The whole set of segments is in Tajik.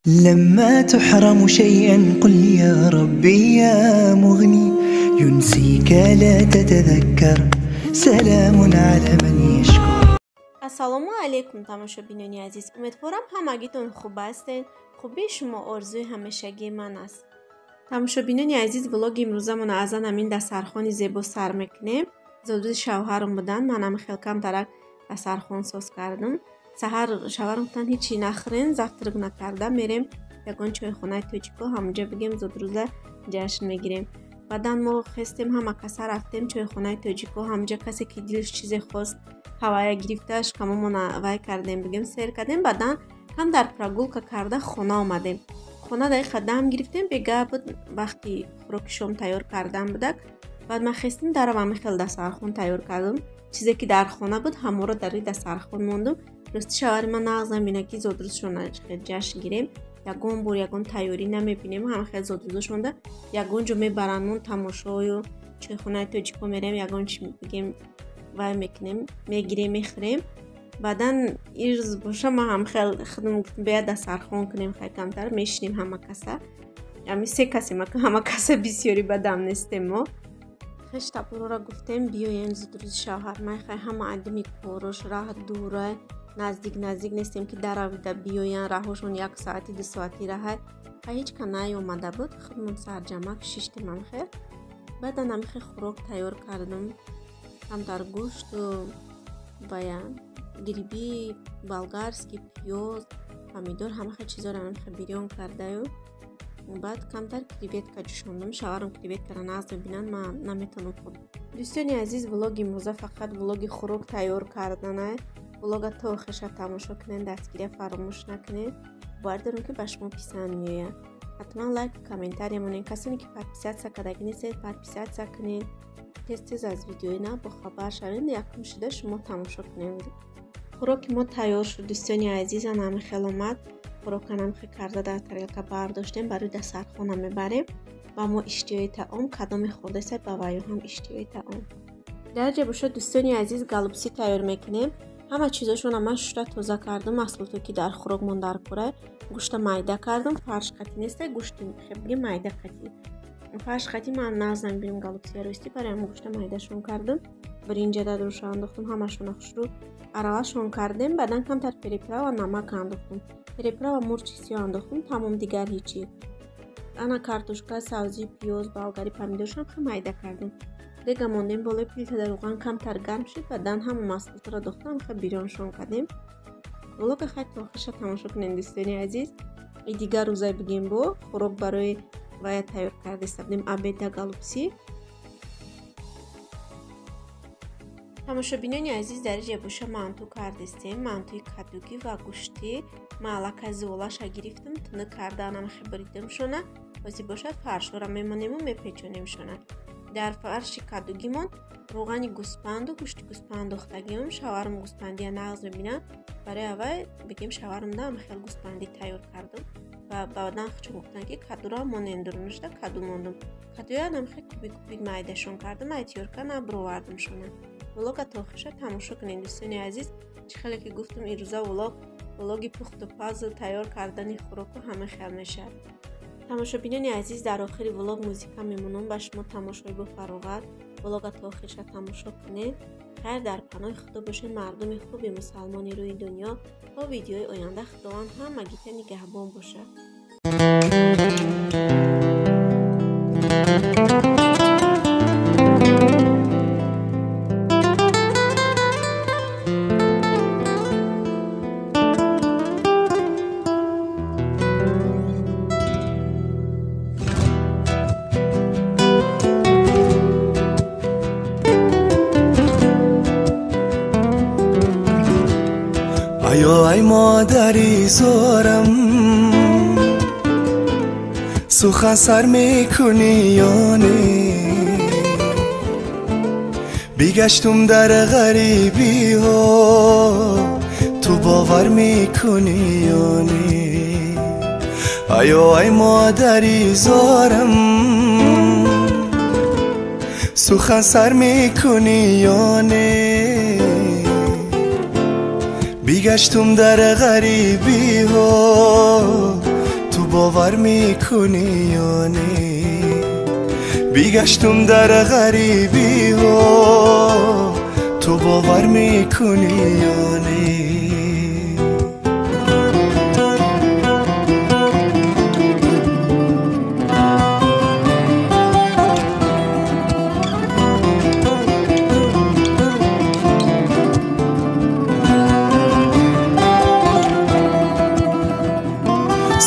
لما تحرم شيئا قل يا ربي يا مغني ينسيك لا تتذكر سلام على من يشكر. Ассалому алайкум, тамошобинони азиз. Умедворам, ҳамагитон хуб ҳастед. Хубии шумо орзуи ҳамешагии ман аст. Тамошобинони азиз, влоги имрӯзамон аз ҳамин дастархони зебо сар мекунем. Зодрӯзи шавҳарам будан, манам хел камтарак дастархон соз кардам. Саҳар шавҳарам гуфтанд, ҳечи нахӯрен, завтрак накарда мерем ягон чойхонаи тоҷико, ҳамонҷо бигем зодрӯза ҷашн мегирем. Баъдан мо хестем, ҳама каса рафтем чойхонаи тоҷико, ҳамонҷо касе ки дилш чизе хост ҳавая гирифташ, камомона вай кардем, бигем сер кардем. Баъдан кам дар прогулка карда хона омадем. Хона дақиқа дам гирифтем, бега буд вақти хӯроки шом тайёр кардан будак. Баъд ман хестем, дарам ҳами хел дастархон тайёр кардам. Чизе ки дар хона буд, ҳаморо дар дастархон мондум. Рости шавҳари ман нағз намебинад, ки зодрӯзшона ҷашн гирем. Ягон бор ягон тайёрӣ намебинем, ҳама хел зодрӯзошонда ягон ҷо мебаранмон тамошою чойхонаи тоҷико мерем, ягон чи бигем вай мекунем, мегирем, мехӯрем. Баъдан ирз боша ман ҳам хел худам гуфтам, беяд дастархон кунем, хай камтар мешинем ҳама каса. Ами се касем, ҳама каса бисёри бадам нестем мо. Хеш таборора гуфтем, биёем зодрӯзи шавҳар май, хай ҳама адами корош раҳ дура, наздик наздик нестем ки даравида биёян, раҳошон як соати ду соати раҳай. Хай ҳеҷ ка наёмада буд, худмон сарҷамак шиштем ҳамхел. Баъдан ҳамихел хӯрок тайёр кардам, камтар гӯшту бая гриби болгарский, пиёз, помидор, ҳамахел чизоро ҳамихел бирён кардаю. Баъд камтар креветка ҷӯшондам. Шавҳарам креветкаро нағз мебинанд, ман наметавонам хӯрд. Дӯстони азиз, влоги имрӯза фақат влоги хӯрок тайёр карданай. Влога то охирша тамошо кунед, дастгирия фаромӯш накунед. Бовар дорам, ки ба шумо писанд меояд. Ҳатман лайку комментария монед. Касоне ки подписаться кардагӣ нестед, подписаться кунед. Тез тез аз видеои нав бохабар шавед, якум шуда шумо тамошо кунед. Хӯроки мо тайёр шуд, дӯстони азиз, ана ҳамин хел омад. Хӯрока намхел карда дар тарелка бардоштем, барои дастархона мебарем. Ба мо иштиҳои таом, кадоме хӯрдасай, ба ваё ҳам иштиҳои таом. Дар ҷа бошад, дӯстони азиз, голубцы тайёр мекунем. Ҳама чизошонро ман шушта тоза кардам, маҳсулото ки дар хӯрокмон дар кора. Гӯшта майда кардам, фарш қатӣ неста, гӯшти хебги майда қатӣ. Фарш қатӣ ман нағз намебинам голубцы рости, барои ҳамин гӯшта майдашон кардам. Биринҷа дадруша андохтам, ҳамашонро хушрӯ аралашон кардем. Баъдан камтар приправа, намак андохтам. Приправа мурчи сиёҳ андохтам, тамом, дигар ҳечи. Ана картошка, сабзӣ, пиёз, болгари, помидоршам хел майда кардем. Дега мондем болои плитада, рӯған камтар гарм шуд, баъдан ҳама маҳсулотро дохтам, хел бирёншон кардем. Влога хай то охирша тамошо кунед, дӯстони азиз. И дигар рӯзай бигем бо хӯрок барои вая тайёр кардаиста будем обеда голубцы. Тамошобинони азиз, дар ҷа боша манту кардистем, мантуи кадугӣ ва гӯштӣ. Ман аллакай зуолаша гирифтам, тунук карда анамхе буридамшона. Ҳозир бошад фаршҳоро мемонему мепечонемшона. Дар фарши кадугимон рӯғани гӯспанду гӯшти гӯспанд андохтагиам. Шавҳарам гӯспандия нағз мебинад, барои аввал бигем шавҳарамда ҳам хел гӯспандӣ тайёр кардам. Ва баъдан хучун гуфтанд, ки кадуро монем дурунашда, каду мондум. Кадуя ҳамхел кубик кубик майдашон кардам, айтиёрка набуровардамшона. Влога то охирша тамошо кунед, дӯстони азиз. Чӣ хеле ки гуфтам, ирӯза влог влоги пухту пазу тайёр кардани хӯроку ҳама хел мешавад. Тамошобинони азиз, дар охири влог музика мемонам, ба шумо тамошои бо фароғат. Влога то охирша тамошо кунед. Хайр, дар паноҳи худо бошед, мардуми хуби мусалмони рӯи дунё. То видеои оянда Худованд ҳамагита нигаҳбон бошад. Аё ай модари зорам, сухан сар мекунӣ ё не? Бигаштум дар ғарибиҳо, ту бовар мекунӣ ё не? Аё ай модари зорам, сухан сар мекунӣ ё не? Бигаштум дар ғарибиҳо, бовар мекунӣ ё не? Бигаштум дар ғарибиҳо, ту бовар мекунӣ ё не?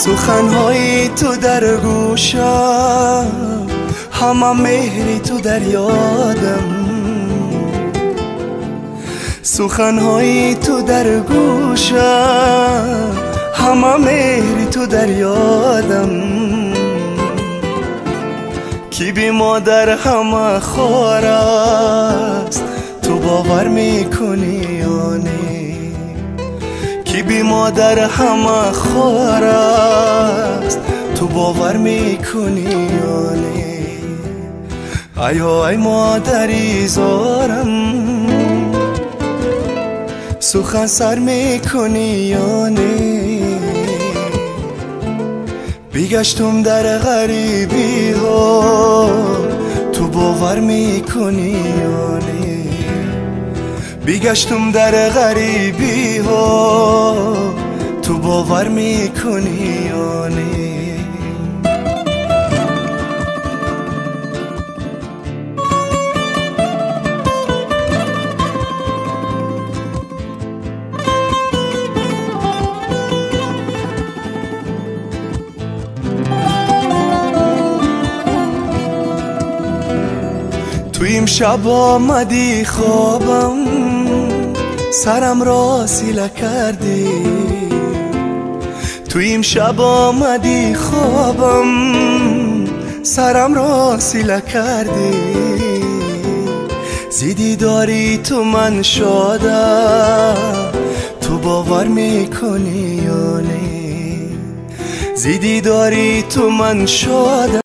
Суханҳои ту дар гӯшам, ҳама меҳри ту дар ёдам. Суханҳои ту дар гӯшам, ҳама меҳри ту дар ёдам. Ки би модар ҳама хор аст, ту бовар мекунӣ ё не? Ки би модар ҳама хор аст, ту бовар мекунӣ ё не? Айо ай модари зорам, сухан сар мекунӣ ё не? Бигаштум дар ғарибиҳо, ту бовар мекунӣ ё не? Бигаштум дар ғарибиҳо, ту бовар мекунӣ ё не? Ту имшаб омадӣ хобам, сарам ро сила кардӣ. Ту имшаб омадӣ хобам, сарам ро сила кардӣ. Зи дидори ту ман шодам, ту бовар мекунӣ ё не? Зи дидори ту ман шодам.